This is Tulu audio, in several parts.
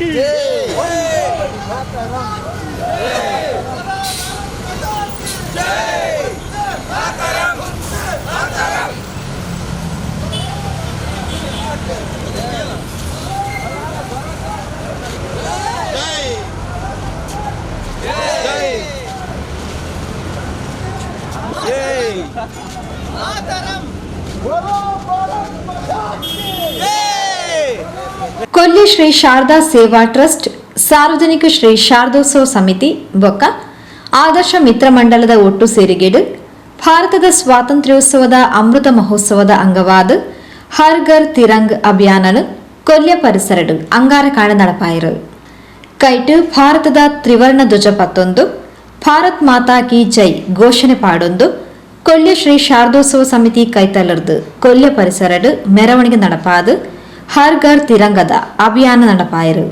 की जय मातरम मातरम जय जय जय मातरम बोलो भारत माता की जय। ಕೊಲ್ಲಿ ಶ್ರೀ ಶಾರದಾ ಸೇವಾ ಟ್ರಸ್ಟ್, ಸಾರ್ವಜನಿಕ ಶ್ರೀ ಶಾರದೋತ್ಸವ ಸಮಿತಿ ಬೊಕ್ಕ ಆದರ್ಶ ಮಿತ್ರ ಮಂಡಲದ ಒಟ್ಟು ಸೇರಿಗೆಡು ಭಾರತದ ಸ್ವಾತಂತ್ರ್ಯೋತ್ಸವದ ಅಮೃತ ಮಹೋತ್ಸವದ ಅಂಗವಾದ ಹರ್ ಘರ್ ತಿರಂಗ್ ಅಭಿಯಾನನು ಕೊಲ್ಯ ಪರಿಸರಡು ಅಂಗಾರಕಾಣ ನಡಪಾಯರು. ಕೈಟ್ ಭಾರತದ ತ್ರಿವರ್ಣ ಧ್ವಜ ಪತ್ತೊಂದು, ಭಾರತ್ ಮಾತಾ ಕಿ ಜೈ ಘೋಷಣೆ ಪಾಡೊಂದು ಕೊಲ್ಯ ಶ್ರೀ ಶಾರದೋತ್ಸವ ಸಮಿತಿ ಕೈತಲರ್ದು ಕೊಲ್ಯ ಪರಿಸರಡು ಮೆರವಣಿಗೆ ನಡಪಾದು ಹರ್ ಘರ್ ತಿರಂಗದ ಅಭಿಯಾನ ನಡಪಾಯರು.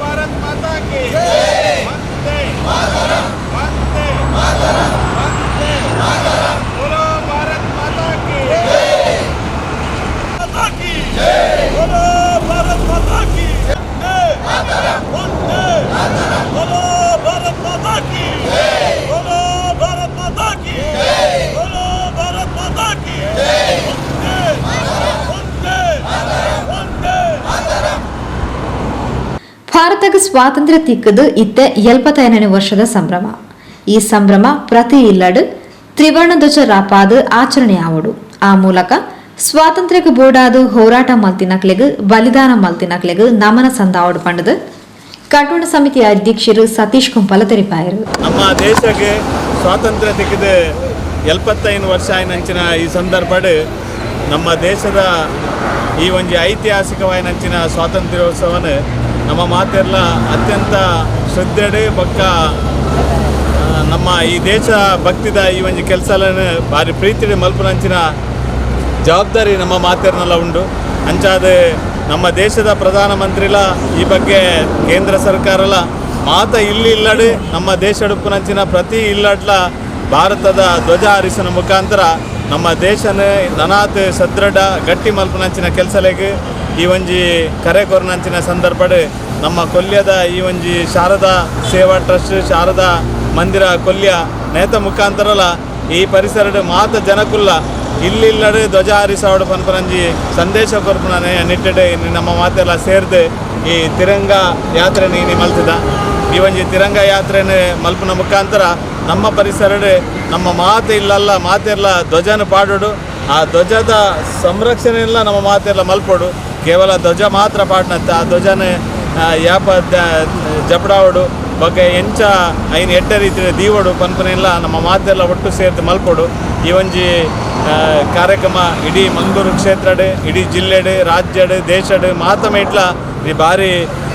भारत माता की जय। वंदे मातरम, वंदे मातरम, वंदे मातरम। बोलो भारत माता की जय, माता की जय। बोलो भारत माता की वंदे मातरम, वंदे मातरम। बोलो भारत माता की जय, बोलो भारत माता की जय, बोलो भारत माता की जय। वंदे मातरम, वंदे मातरम, वंदे मातरम। ಭಾರತಕ್ಕೆ ಸ್ವಾತಂತ್ರ್ಯ ತಿಕ್ಕದು ಇತ್ತೆ 75ನೇ ವರ್ಷದ ಸಂಭ್ರಮ. ಈ ಸಂಭ್ರಮ ಪ್ರತಿ ಇಲ್ಲಡು ತ್ರಿವರ್ಣ ಧ್ವಜ ರಾಪಾದ ಆಚರಣೆ ಆವಡು. ಆ ಮೂಲಕ ಸ್ವಾತಂತ್ರ್ಯಕ್ಕೆ ಬೋಡಾದು ಹೋರಾಟ ಮಲ್ತಿನಕ್ಲೆಗ್, ಬಲಿದಾನ ಮಲ್ತಿನಕ್ಲೆಗ್ ನಮನ ಸಂದಾವಡು ಪಂಡದು ಕಟ್ಟೋಣ ಸಮಿತಿ ಅಧ್ಯಕ್ಷರು ಸತೀಶ್ ಕುಂಪಲ ತೆರಿಪಾಯರು. ನಮ್ಮ ದೇಶಕ್ಕೆ ಸ್ವಾತಂತ್ರ್ಯ ತೆಗೆದು 75 ವರ್ಷ ಆಯಿನಂಚಿನ ಈ ಸಂದರ್ಭಡ್ ನಮ್ಮ ದೇಶದ ಈ ಒಂಜಿ ಐತಿಹಾಸಿಕವಾಯಿನಂಚಿನ ಸ್ವಾತಂತ್ರ್ಯೋತ್ಸವನ ನಮ್ಮ ಮಾತೆಲ್ಲ ಅತ್ಯಂತ ಶ್ರದ್ಧೆಡ್ ಬೊಕ್ಕ ನಮ್ಮ ಈ ದೇಶ ಭಕ್ತಿದ ಈ ಒಂಜಿ ಕೆಲಸలను ಭಾರಿ ಪ್ರೀತಿಡ್ ಮಲ್ಪುನಂಚಿನ ಜವಾಬ್ದಾರಿ ನಮ್ಮ ಮಾತೆರ್ನೆಲ್ಲ ಉಂಡು. ಅಂಚಾದ ನಮ್ಮ ದೇಶದ ಪ್ರಧಾನಮಂತ್ರಿಲ, ಈ ಬಗ್ಗೆ ಕೇಂದ್ರ ಸರ್ಕಾರಲ ಮಾತ ಇಲ್ಲಿ ಇಲ್ಲಡೆ ನಮ್ಮ ದೇಶಡುಪ್ಪುನಂಚಿನ ಪ್ರತಿ ಇಲ್ಲಡ್ಲ ಭಾರತದ ಧ್ವಜ ಹಾರಿಸನ ಮುಖಾಂತರ ನಮ್ಮ ದೇಶನ ನನಾತ್ ಸದೃಢ ಗಟ್ಟಿ ಮಲ್ಪುನಂಚಿನ ಕೆಲಸಲೆಗ್ ಈ ಒಂಜಿ ಕರೆ ಕೊರ್ನಂಚಿನ ಸಂದರ್ಭಡ್ ನಮ್ಮ ಕೊಲ್ಯದ ಈ ಒಂಜಿ ಶಾರದಾ ಸೇವಾ ಟ್ರಸ್ಟ್, ಶಾರದಾ ಮಂದಿರ ಕೊಲ್ಯ ನೇತ ಮುಖಾಂತರಲ ಈ ಪರಿಸರದ ಮಾತ ಜನಕುಲ್ಲ ಇಲ್ಲಿಲ್ಲಡೆ ಧ್ವಜ ಹಾರಿಸಾವಡು ಪನ್ಪರಂಜಿ ಸಂದೇಶ ಕೊರ್ಪುನ ನಿಟ್ಟಡೆ ನಮ್ಮ ಮಾತೆಲ್ಲ ಸೇರ್ದು ಈ ತಿರಂಗ ಯಾತ್ರೆ ನೀನಿ ಮಲ್ತದ. ಈ ಒಂಜಿ ತಿರಂಗ ಯಾತ್ರೆನ ಮಲ್ಪುನ ಮುಖಾಂತರ ನಮ್ಮ ಪರಿಸರಡ್ ನಮ್ಮ ಮಾತೆ ಇಲ್ಲಲ್ಲ ಮಾತೆಲ್ಲ ಧ್ವಜನ ಪಾಡೋಡು, ಆ ಧ್ವಜದ ಸಂರಕ್ಷಣೆ ಎಲ್ಲ ನಮ್ಮ ಮಾತೆಲ್ಲ ಮಲ್ಪೋಡು. ಕೇವಲ ಧ್ವಜ ಮಾತ್ರ ಪಾಡ್ನತ್ತ, ಆ ಧ್ವಜನ ಯಾಪ ಜಪಡಾವಡು ಬಗ್ಗೆ ಎಂಚ ಐನ್ ಎಡ್ಡೆ ರೀತಿಯ ದೀವಡು ಪನ್ಪನೆಲ್ಲ ನಮ್ಮ ಮಾತೆಲ್ಲ ಒಟ್ಟು ಸೇರ್ದು ಮಲ್ಪೋಡು. ಈ ಒಂಜಿ ಕಾರ್ಯಕ್ರಮ ಇಡೀ ಮಂಗಳೂರು ಕ್ಷೇತ್ರಡ್, ಇಡೀ ಜಿಲ್ಲೆಡ್, ರಾಜ್ಯಡ್, ದೇಶಡ್ ಮಾತ ಮೇಟ್ಲ ಈ ಭಾರಿ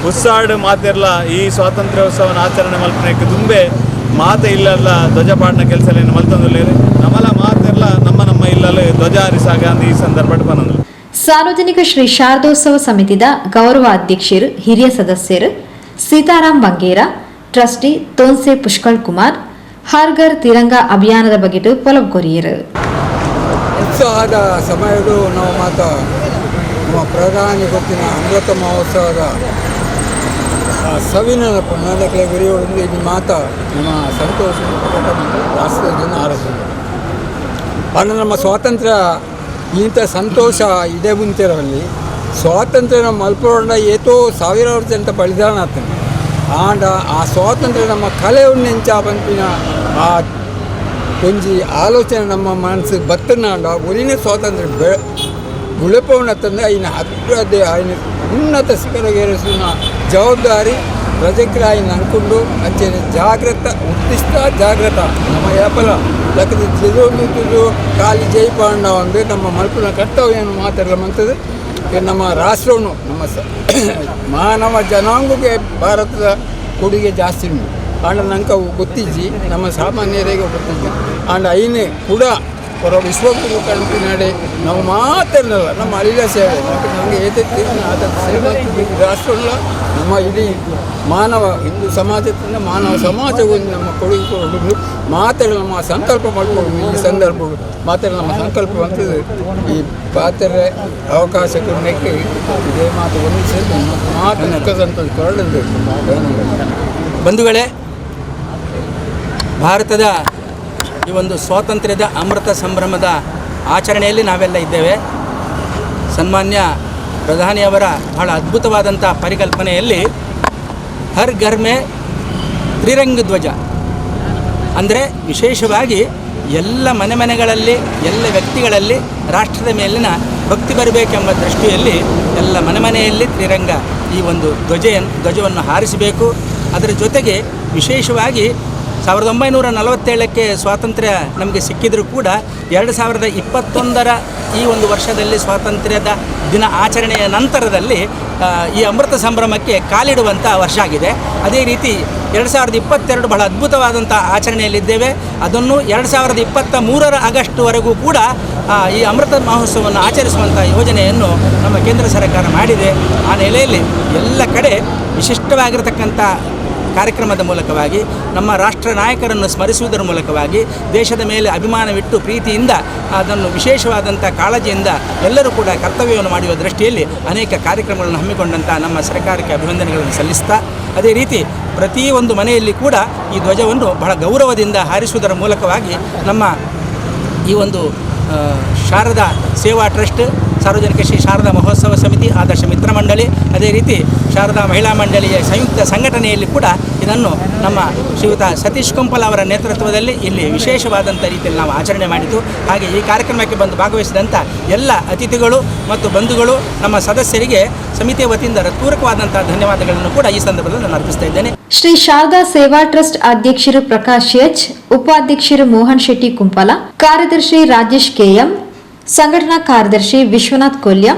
ಉತ್ಸಾಹಡ್ ಮಾತೆರ್ಲ ಈ ಸ್ವಾತಂತ್ರ್ಯೋತ್ಸವನ ಆಚರಣೆ ಮಲ್ಪನೆಕ್ ದುಂಬೆ ಮಾತ ಇಲ್ಲಲ್ಲ ಧ್ವಜ ಪಾಡ್ನ ಕೆಲಸ ಮಲ್ತೊಂದುಲ್ಲೆರ್. ನಮಲ ಮಾತೆರ್ಲ ನಮ್ಮ ನಮ್ಮ ಇಲ್ಲಲ್ಲಿ ಧ್ವಜ ಹಾರಿಸಾಗ ಅಂದ್ ಈ ಸಂದರ್ಭಡ್ ಪನೊಂದುಲ್ಲೆರ್. ಸಾರ್ವಜನಿಕ ಶ್ರೀ ಶಾರದೋತ್ಸವ ಸಮಿತಿದ ಗೌರವ ಅಧ್ಯಕ್ಷರು, ಹಿರಿಯ ಸದಸ್ಯರು ಸೀತಾರಾಮ್ ಬಂಗೇರ, ಟ್ರಸ್ಟಿ ತೋನ್ಸೆ ಪುಷ್ಕಳ್ ಕುಮಾರ್ ಹರ್ ಘರ್ ತಿರಂಗ ಅಭಿಯಾನದ ಬಗೆಟ್ ಪೊಲವು ಕೊರಿಯರು. ಉತ್ಸಾಹದ ಸಮಯಡು ನಾವು ಮಾತ ನಮ್ಮ ಪ್ರಧಾನಿ ಗೊತ್ತಿನ ಅಮೃತ ಮಹೋತ್ಸವದ ಸವಿನೆನಪು ನನಕ್ಲೆ ಗುರಿಯೊಂದು ಇಲ್ಲಿ ಮಾತ ನಮ್ಮ ಸಂತೋಷ ರಾಷ್ಟ್ರದ ಜನ ಆರೈಸಿದರು. ಆಂಡ ನಮ್ಮ ಸ್ವಾತಂತ್ರ್ಯ ಇಂಥ ಸಂತೋಷ ಇದೇ ಮುಂತಿರಲಿ. ಸ್ವಾತಂತ್ರ್ಯ ನಮ್ಮ ಮಲ್ಪೊಂಡ ಏತೋ ಸಾವಿರಾರು ಜನ ಬಲಿದಾನ ಆಗ್ತದೆ. ಆಂಡ ಆ ಸ್ವಾತಂತ್ರ್ಯ ನಮ್ಮ ಕಲೆ ಎಂಚ ಪನ್ಪಿನ ಆ ಒಂಜಿ ಆಲೋಚನೆ ನಮ್ಮ ಮನಸ್ಸು ಬತ್ತನಾಂಡ ಒರಿನೇ ಸ್ವಾತಂತ್ರ್ಯ ಬುಳೆಪವನತ್ತಂದ್ರೆ ಐನ ಅಭಿವೃದ್ಧಿ, ಐನ ಉನ್ನತ ಶಿಖರಗೇರಿಸುವ ಜವಾಬ್ದಾರಿ ಪ್ರಜೆಕ್ರಾಯಿನ ಅಂದ್ಕೊಂಡು ಅಂಚನೆ ಜಾಗ್ರತ ಉತ್ತಿಷ್ಟ ಜಾಗ್ರತ ನಮ್ಮ ಯಾಪಲ ಲಕ್ಕದ ಜಿದು ಖಾಲಿ ಜೈಪಾಂಡ ಒಂದು ನಮ್ಮ ಮಲ್ಪುನ ಕರ್ತವ್ಯವನ್ನು ಮಾತಾಡಲ ಮಂತದ್ದು. ಈಗ ನಮ್ಮ ರಾಷ್ಟ್ರವನ್ನು, ನಮ್ಮ ಮಾನವ ಜನಾಂಗಕ್ಕೆ ಭಾರತದ ಕೊಡುಗೆ ಜಾಸ್ತಿ ಉಂಟು. ಆಂಡ ನಂಗೆ ಅವು ಗೊತ್ತಿಜ್ಜಿ, ನಮ್ಮ ಸಾಮಾನ್ಯರಿಗೆ ಗೊತ್ತಿಜ್ಜಿ. ಆಂಡ ಐನೆ ಕೂಡ ಹೊರ ವಿಶ್ವಗುರು ಕಣ್ಪಿನಾಡೆ ನಾವು ಮಾತಾಡಲ್ಲ ನಮ್ಮ ಅಳಿಲ ಸೇವೆ. ನಮಗೆ ಏತೆ ಆತ ಸೇವೆ ರಾಷ್ಟ್ರಲ್ಲ, ನಮ್ಮ ಇಡೀ ಮಾನವ ಹಿಂದೂ ಸಮಾಜದಿಂದ ಮಾನವ ಸಮಾಜವು ನಮ್ಮ ಕೊಡುಗೆ ಕೊಡುವುದು ಮಾತಾಡ ನಮ್ಮ ಸಂಕಲ್ಪ ಮಾಡಿಕೊಳ್ಳುವುದು. ಈ ಸಂದರ್ಭ ಮಾತಾಡ ನಮ್ಮ ಸಂಕಲ್ಪ ಅಂತದ್ದು ಈ ಪಾತ್ರೆ ಅವಕಾಶ ಕೊಡಲಿಕ್ಕೆ ಇದೇ ಮಾತು ಒಂದು ಮಾತು ಸಂತೋಷ ಕೊರಳದ್ದು. ಬಂಧುಗಳೇ, ಭಾರತದ ಈ ಒಂದು ಸ್ವಾತಂತ್ರ್ಯದ ಅಮೃತ ಸಂಭ್ರಮದ ಆಚರಣೆಯಲ್ಲಿ ನಾವೆಲ್ಲ ಇದ್ದೇವೆ. ಸನ್ಮಾನ್ಯ ಪ್ರಧಾನಿಯವರ ಬಹಳ ಅದ್ಭುತವಾದಂಥ ಪರಿಕಲ್ಪನೆಯಲ್ಲಿ ಹರ್ ಘರ್ ಮೇ ತ್ರಿರಂಗ ಧ್ವಜ, ಅಂದರೆ ವಿಶೇಷವಾಗಿ ಎಲ್ಲ ಮನೆ ಮನೆಗಳಲ್ಲಿ, ಎಲ್ಲ ವ್ಯಕ್ತಿಗಳಲ್ಲಿ ರಾಷ್ಟ್ರದ ಮೇಲಿನ ಭಕ್ತಿ ಬರಬೇಕೆಂಬ ದೃಷ್ಟಿಯಲ್ಲಿ ಎಲ್ಲ ಮನೆ ಮನೆಯಲ್ಲಿ ತ್ರಿರಂಗ ಈ ಒಂದು ಧ್ವಜವನ್ನು ಹಾರಿಸಬೇಕು. ಅದರ ಜೊತೆಗೆ ವಿಶೇಷವಾಗಿ 1947ಕ್ಕೆ ಸ್ವಾತಂತ್ರ್ಯ ನಮಗೆ ಸಿಕ್ಕಿದರೂ ಕೂಡ 2021ರ ಈ ಒಂದು ವರ್ಷದಲ್ಲಿ ಸ್ವಾತಂತ್ರ್ಯದ ದಿನ ಆಚರಣೆಯ ನಂತರದಲ್ಲಿ ಈ ಅಮೃತ ಸಂಭ್ರಮಕ್ಕೆ ಕಾಲಿಡುವಂಥ ವರ್ಷ ಆಗಿದೆ. ಅದೇ ರೀತಿ 2022 ಬಹಳ ಅದ್ಭುತವಾದಂಥ ಆಚರಣೆಯಲ್ಲಿದ್ದೇವೆ. ಅದನ್ನು 2023ರ ಆಗಸ್ಟ್ವರೆಗೂ ಕೂಡ ಈ ಅಮೃತ ಮಹೋತ್ಸವವನ್ನು ಆಚರಿಸುವಂಥ ಯೋಜನೆಯನ್ನು ನಮ್ಮ ಕೇಂದ್ರ ಸರ್ಕಾರ ಮಾಡಿದೆ. ಆ ನೆಲೆಯಲ್ಲಿ ಎಲ್ಲ ಕಡೆ ವಿಶಿಷ್ಟವಾಗಿರತಕ್ಕಂಥ ಕಾರ್ಯಕ್ರಮದ ಮೂಲಕವಾಗಿ, ನಮ್ಮ ರಾಷ್ಟ್ರ ನಾಯಕರನ್ನು ಸ್ಮರಿಸುವುದರ ಮೂಲಕವಾಗಿ, ದೇಶದ ಮೇಲೆ ಅಭಿಮಾನವಿಟ್ಟು ಪ್ರೀತಿಯಿಂದ ಅದನ್ನು ವಿಶೇಷವಾದಂಥ ಕಾಳಜಿಯಿಂದ ಎಲ್ಲರೂ ಕೂಡ ಕರ್ತವ್ಯವನ್ನು ಮಾಡುವ ದೃಷ್ಟಿಯಲ್ಲಿ ಅನೇಕ ಕಾರ್ಯಕ್ರಮಗಳನ್ನು ಹಮ್ಮಿಕೊಂಡಂಥ ನಮ್ಮ ಸರ್ಕಾರಕ್ಕೆ ಅಭಿನಂದನೆಗಳನ್ನು ಸಲ್ಲಿಸ್ತಾ, ಅದೇ ರೀತಿ ಪ್ರತಿಯೊಂದು ಮನೆಯಲ್ಲಿ ಕೂಡ ಈ ಧ್ವಜವನ್ನು ಬಹಳ ಗೌರವದಿಂದ ಹಾರಿಸುವುದರ ಮೂಲಕವಾಗಿ ನಮ್ಮ ಈ ಒಂದು ಶಾರದಾ ಸೇವಾ ಟ್ರಸ್ಟ್, ಸಾರ್ವಜನಿಕ ಶ್ರೀ ಶಾರದಾ ಮಹೋತ್ಸವ ಸಮಿತಿ, ಆದರ್ಶ ಮಿತ್ರ ಮಂಡಳಿ, ಅದೇ ರೀತಿ ಶಾರದಾ ಮಹಿಳಾ ಮಂಡಳಿಯ ಸಂಯುಕ್ತ ಸಂಘಟನೆಯಲ್ಲಿ ಕೂಡ ಇದನ್ನು ನಮ್ಮ ಶ್ರೀಯುತ ಸತೀಶ್ ಕುಂಪಲ್ ಅವರ ನೇತೃತ್ವದಲ್ಲಿ ಇಲ್ಲಿ ವಿಶೇಷವಾದಂಥ ರೀತಿಯಲ್ಲಿ ನಾವು ಆಚರಣೆ ಮಾಡಿದ್ದು. ಹಾಗೆ ಈ ಕಾರ್ಯಕ್ರಮಕ್ಕೆ ಬಂದು ಭಾಗವಹಿಸಿದಂಥ ಎಲ್ಲ ಅತಿಥಿಗಳು ಮತ್ತು ಬಂಧುಗಳು, ನಮ್ಮ ಸದಸ್ಯರಿಗೆ ಸಮಿತಿಯ ವತಿಯಿಂದ ಪೂರಕವಾದಂಥ ಧನ್ಯವಾದಗಳನ್ನು ಕೂಡ ಈ ಸಂದರ್ಭದಲ್ಲಿ ನಾನು ಅರ್ಪಿಸ್ತಾ ಇದ್ದೇನೆ. ಶ್ರೀ ಶಾರದಾ ಸೇವಾ ಟ್ರಸ್ಟ್ ಅಧ್ಯಕ್ಷರು ಪ್ರಕಾಶ್ ಎಚ್, ಉಪಾಧ್ಯಕ್ಷರು ಮೋಹನ್ ಶೆಟ್ಟಿ ಕುಂಪಲ, ಕಾರ್ಯದರ್ಶಿ ರಾಜೇಶ್ ಕೆಎಂ, ಸಂಘಟನಾ ಕಾರ್ಯದರ್ಶಿ ವಿಶ್ವನಾಥ್ ಕೊಲ್ಯ,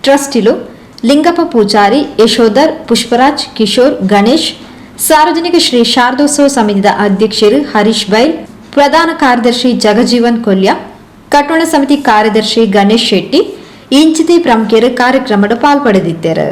ಟ್ರಸ್ಟಿಲು ಲಿಂಗಪ್ಪ ಪೂಜಾರಿ, ಯಶೋಧರ್, ಪುಷ್ಪರಾಜ್, ಕಿಶೋರ್, ಗಣೇಶ್, ಸಾರ್ವಜನಿಕ ಶ್ರೀ ಶಾರದೋತ್ಸವ ಸಮಿತಿಯ ಅಧ್ಯಕ್ಷರು ಹರೀಶ್ ಬೈಲ್, ಪ್ರಧಾನ ಕಾರ್ಯದರ್ಶಿ ಜಗಜೀವನ್ ಕೊಲ್ಯ, ಕಟ್ಟೋಣ ಸಮಿತಿ ಕಾರ್ಯದರ್ಶಿ ಗಣೇಶ್ ಶೆಟ್ಟಿ ಇಂಚಿತಿ ಪ್ರಮುಖರು ಕಾರ್ಯಕ್ರಮದ ಪಾಲ್ಪಡೆದಿದ್ದರು.